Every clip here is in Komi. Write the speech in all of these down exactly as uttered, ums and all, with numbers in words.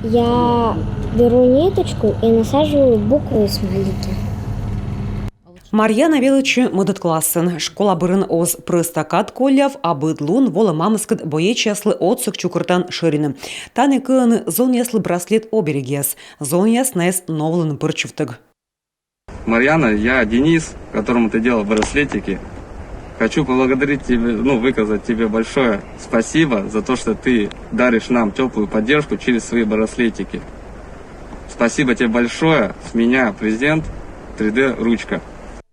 Я беру ниточку и насаживаю буквы и смайлики. Марьяна велӧдчӧ мӧдӧд классын. Школа бӧрын оз прӧста кад колляв, а быд лун волӧ мамыскӧд боечьяслы отсӧг чукӧртан шӧринӧ. Тані кыӧны зонъяслы браслет-оберегъяс. Зонъяс найӧс новлӧны пӧрччывтӧг. Марьяна, я Денис, которому ты делал браслетики. Хочу поблагодарить тебе, ну, выказать тебе большое спасибо за то, что ты даришь нам теплую поддержку через свои браслетики. Спасибо тебе большое. С меня презент три дэ ручка.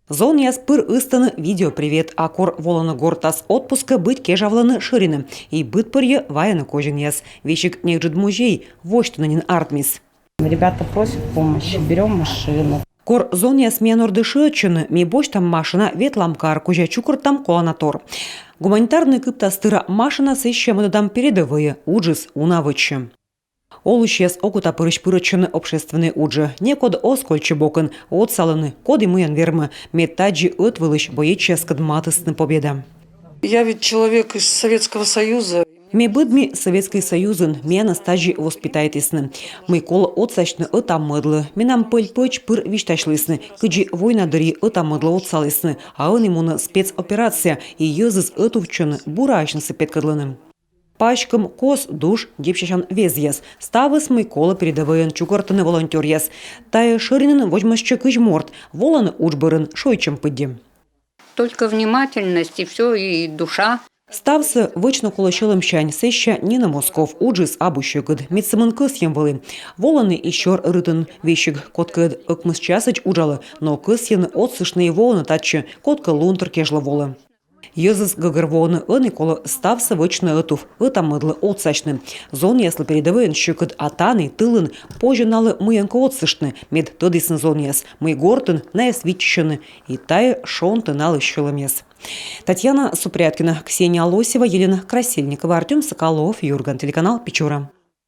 Зонъяс пыр ыстӧны видеопривет, а кор волӧны гортас отпускӧ, быть кежавлӧны шӧринӧ и быдпӧрйӧ вайӧны козинъяс. Весиг неыджыд музей восьтыны нин артмис. Ребята просят помощи, берем машину. Кор зонъяс миян ордӧ шыӧдчӧны, ми босьтам машина, ветлам кар кузя, чукӧртам колана тор. Гуманитарнӧй кыптас тыра машина сэсся мӧдӧдам передӧвӧйӧ, уджыс уна вӧчсьӧ. Олысьяс окотапырысь пырӧдчӧны общественнӧй уджӧ. Некод оз кольччы бокын, отсалӧны, коді мыйӧн вермӧ, мед тадзи ӧтвылысь боечьяскӧд матыстны победа. Я ведь человек из Советского Союза. Ме быдми Сӧветскӧй Союзын, миянӧс тадзи воспитайтісны. Мый колӧ отсасьны ӧта-мӧдлы. Менам пӧль-пӧч пыр висьтасьлісны, кыдзи война дырйи ӧта-мӧдлы отсалісны, а ӧні мунӧ спецоперация, и йӧзыс ӧтувтчӧны, бура асьнысӧ петкӧдлӧны. Паськӧм, кос душ, дзебсясян везъяс. Ставыс, мый колӧ передӧвӧйын, чукӧртӧны волонтёръяс. Тайӧ шӧринын водзмӧстчӧ кызь морт, волӧны удж бӧрын шойччӧм пыдди. Только внимательность и все, и душа. Ставсӧ вӧчны колӧ сьӧлӧмсянь, сэсся нинӧм оз ков, уджыс абу сьӧкыд, мед сӧмын кӧсйӧм вӧлі. Волӧны и сёр рытын, весиг кодкӧ ӧкмыс часӧдз уджалӧ, но кӧсйӧны отсыштны и воӧны татчӧ, кодкӧ лунтыр кежлӧ волӧ. Йӧзыс гӧгӧрвоӧны, ӧні колӧ ставсӧ вӧчны ӧтув, ӧта-мӧдлы отсасьны. Зонъяслы передӧвӧйын сьӧкыд, а тані, тылын, позьӧ налы мыйӧнкӧ отсыштны, мед тӧдісны зонъяс, мый гортын найӧс виччысьӧны, и тайӧ шонтӧ налы сьӧлӧмъяс. Татьяна Супряткина, Ксения Лосева, Елена Красильникова, Артём Соколов, «Юрган» телеканал, Печора.